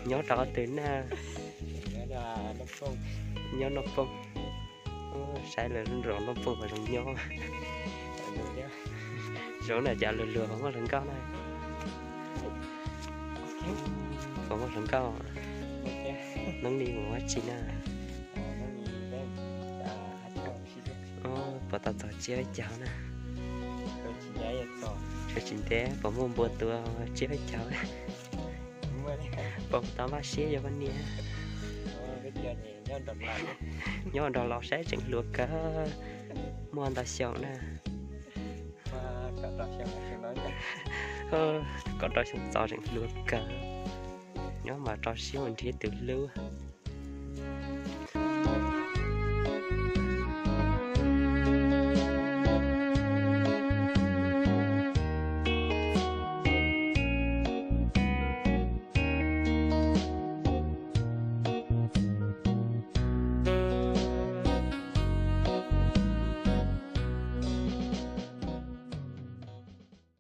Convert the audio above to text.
Nyob rau qhov twg na? Nyob Noj Pooj. Saib lawv zaum Noj Pooj mas zoo nyob. Zaum no cas luag luag puas muaj hluas nkauj na? Puas muaj hluas nkauj? Hnub no mus ua dab tsi na? Puas tau txog tsiab caug na? Tsis ntev puas muaj npua tua tsiab caug? Puas tau npaj siab yuav poj niam? Nyob nrog laus saib tseem hluas kawg, muaj ntau xyoo na. Kaum rau xyoo txog tseem hluas kawg, nyob mas rau siab mus nrhiav tus hlub.